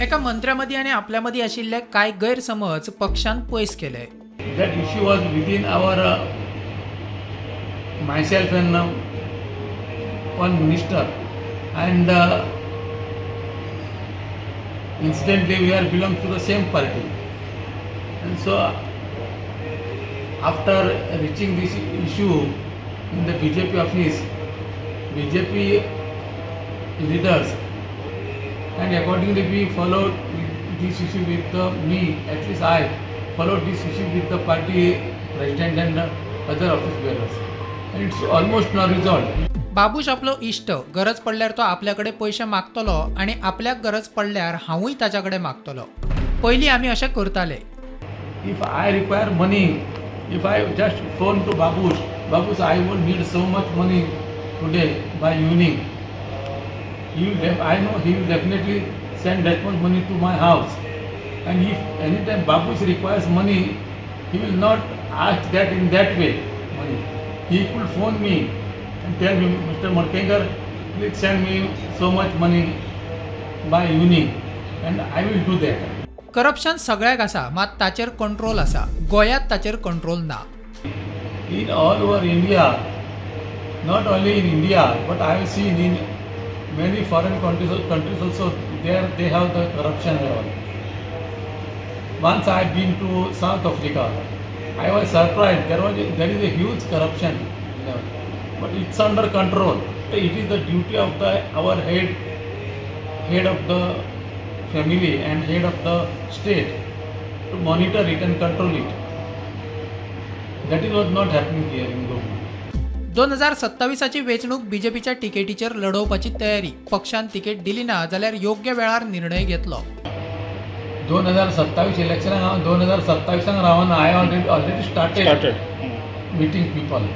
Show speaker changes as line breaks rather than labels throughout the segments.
एका मंत्र्या मदीं आनी आपल्या मदीं आशिल्ले कांय गैरसमज पक्षान पयस केले.
That issue was within our myself and one minister, and incidentally we are belong to the same party. And so after reaching this issue in the BJP office, BJP leaders, and accordingly we followed this issue with me, at least I followed this issue with the party president and other office bearers, and it's almost now resolved.
Babush आपलो इश्ट. गरज पडल्यार तो आपल्या कडेन पयशे मागतलो आनी आपल्याक गरज पडल्यार हांवूय ताच्या कडेन मागतलो. पयलीं आमी अशें करताले.
If I require money, if I just phone to Babush, "Babush, I will need so much money today by evening," I know he will definitely send that much money to my house. And if anytime Babush requires money, he will not ask that in that way money. He could phone me and tell me, "Mr. Madkaikar, please send me so much money by evening," and I will do that.
Corruption सगळ्याक आसा, मात ताचेर control आसा. गोंयांत ताचेर control ना.
In all over India, not only in India, but I have seen in many foreign countries also, there they have the corruption level. Once I have been to South Africa, I was surprised there is a huge corruption level, but it's under control. It is the duty of the our head of the family and head of the state to monitor it and control it. That is what not happening here in Goa.
2027ची वेंचणूक बीजेपीच्या तिकेटीचेर लढोवपाची तयारी. पक्षान ticket दिली ना जाल्यार योग्य वेळार निर्णय घेतलो.
2027 इलेक्शनाक हांव 2027 रावना. I already started
started
meeting people.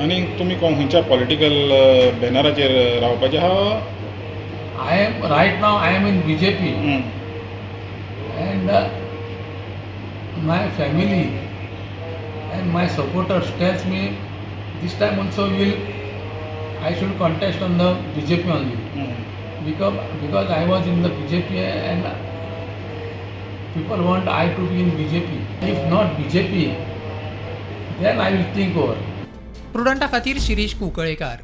आनी तुमी कोण खंयच्या पॉलिटिकल बॅनराचेर रावपाचे आहा?
I am right now I am in BJP and my family and my supporters tells me this time also will I should contest on the BJP only because I was in the BJP and people want I to be in BJP. If not BJP, then I will think over.
प्रुडंटा खातीर शिरीष कुंकळेकार.